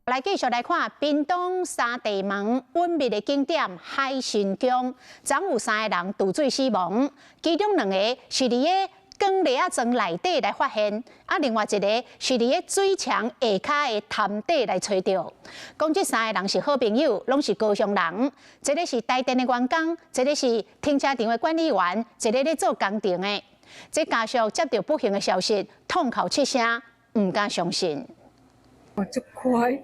來繼續來看屏東三地門隱祕的景點海神宮，昨有三个人墜水死亡，其中兩個是佇个管籬仔莊內底來發現，啊，另外一个是佇个水牆下跤的潭底來揣著。講這三个人是好朋友，攏是高雄人，一个是台電的員工，一个是停車場的管理員，一个咧做工程的。這家屬接著不幸的消息，痛哭失聲，毋敢相信。我足快，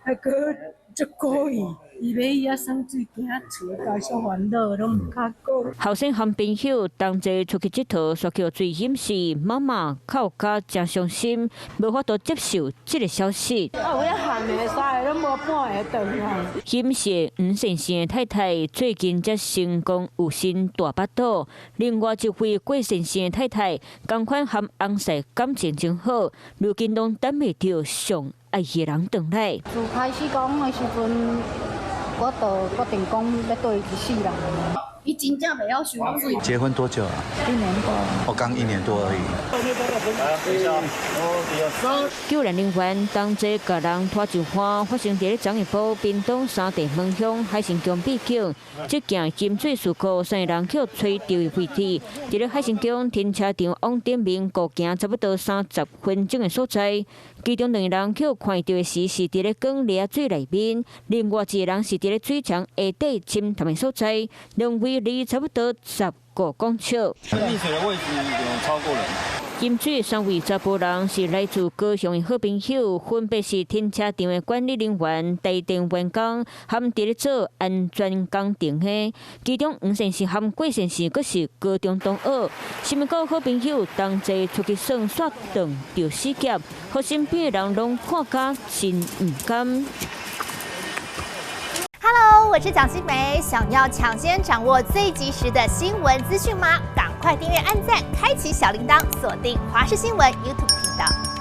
還閣足故意，伊欲去遐耍水，驚厝的家屬煩惱，攏毋敢講。後生和朋友同齊出去𨑨迌，煞予水淹死，媽媽哭甲誠傷心，無法度接受這个消息。啊，有影漢的三个攏無半个轉來。淹死黃先生的太太最近才成功有新大腹肚，另外一位郭先生的太太，仝款和翁婿感情真好，如今攏等袂著上愛的人轉來。自開始講的時陣，我就決定講欲綴伊一世人。伊真正袂曉游水。結婚多久啊？一年多。我剛一年多而已。救援人員同齊共人拖上岸，發生佇咧昨下晡屏東三地門鄉海神宮秘境，這件浸水事故，三个人予揣著的位置，佇咧海神宮停車場往頂面步行差不多30分鐘的所在。其中兩个人予看著的時是佇咧管籬仔水內面，另外一个人是佇咧水牆下底深潭的所在，兩位離差不多15公尺。溺水的位置有超過人。淹水三位查埔人是來自高雄的好朋友，分別是停車場的管理人員、台電員工，含佇咧做安全工程的。其中黃先生和郭先生閣是高中同學，想袂到好朋友同齊出去耍，煞撞著死劫，予身邊的人攏看甲真毋甘。 Hello，我是蔣新梅，想要搶先掌握最及時的新聞資訊嗎？趕快訂閱、按讚、開啟小鈴鐺，鎖定華視新聞 YouTube 頻道。